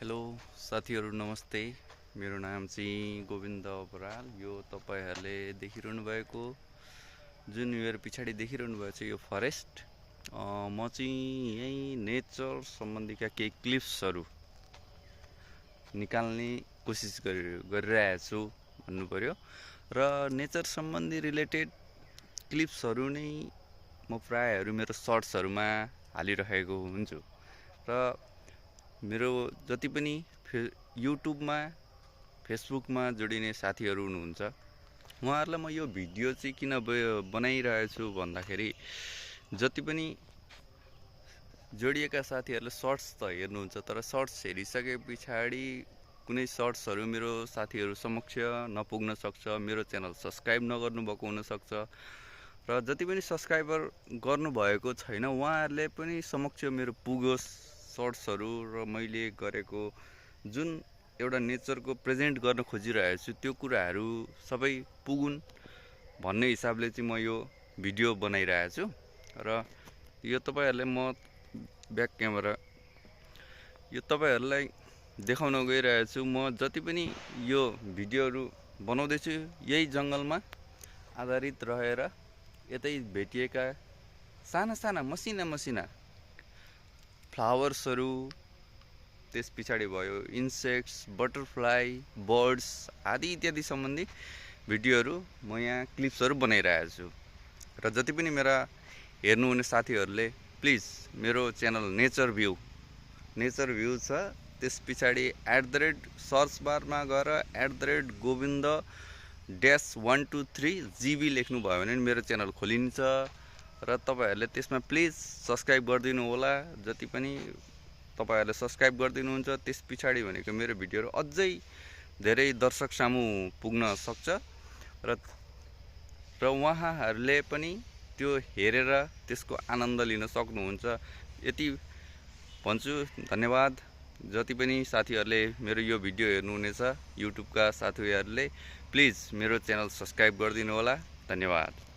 Hello साथीहरू नमस्ते। मेरो नाम चाहिँ गोविन्द बराल। यो तपाईहरुले देखिरहनु भएको जुन मेरो पछाडी देखिरहनु भएको छ यो फरेस्ट। म चाहिँ यही नेचर सम्बन्धीका केही क्लिप्सहरु निकाल्ने कोसिस गरिरहेको छु भन्नु पर्यो। र नेचर सम्बन्धी रिलेटेड क्लिप्सहरु नै म प्रायहरु मेरो सर्ट्सहरुमा हालिरहेको हुन्छु। र मेरो जति पनि युट्युबमा फेसबुकमा जोडिने साथीहरु हुनुहुन्छ, उहाँहरुलाई म यो भिडियो चाहिँ किन बनाइरहेको छु भन्दाखेरि जति पनि जोडिएका साथीहरुले सर्ट्स त हेर्नुहुन्छ, तर सर्ट्स हेरिसके पछाडी कुनै सर्ट्सहरु मेरो साथीहरु समक्ष नपुग्न सक्छ, मेरो च्यानल सब्स्क्राइब नगर्नु भएको हुन सक्छ। र जति पनि सब्स्क्राइबर गर्नु भएको छैन उहाँहरुले पनि समक्ष मेरो पुगोस् सर्ट्सहरु र मैले गरेको जुन एउटा नेचरको प्रेजेन्ट गर्न खोजिरहेको छु त्यो कुराहरु सबै पुगुन् भन्ने हिसाबले चाहिँ म यो भिडियो बनाइरहेको छु। र यो तपाईहरुलाई म ब्याक क्यामेरा यो तपाईहरुलाई देखाउन गइरहेको छु। म जति पनि यो भिडियोहरु बनाउँदै छु यही जंगलमा आधारित रहेर यतै भेटिएका साना साना मसिना फ्लावर्सहरु, त्यस पछाडी भयो इन्सेक्ट्स, बटरफ्लाई, बर्ड्स आदि इत्यादि सम्बन्धी भिडियोहरु म यहाँ क्लिप्सहरु बनाइरहेको छु। र जति पनि मेरा हेर्नुहुने साथीहरुले प्लिज मेरो च्यानल नेचर भ्यू छ, त्यस पछाडी @ सर्च बारमा गएर @गोविन्द -123 GB लेख्नु भयो भने मेरो च्यानल खोलिन्छ। र तपाईहरुले त्यसमा प्लिज सब्स्क्राइब गरिदिनु होला। जति पनि तपाईहरुले सब्स्क्राइब गरिदिनुहुन्छ त्यस पछाडी भनेको मेरो भिडियोहरु अझै धेरै दर्शक सामु पुग्न सक्छ। र उहाँहरुले पनि त्यो हेरेर त्यसको आनन्द लिन सक्नुहुन्छ। यति भन्छु, धन्यवाद। जति पनि साथीहरुले मेरो यो भिडियो हेर्नुहुनेछ युट्युबका साथीहरुले प्लिज मेरो च्यानल सब्स्क्राइब गरिदिनु होला। धन्यवाद।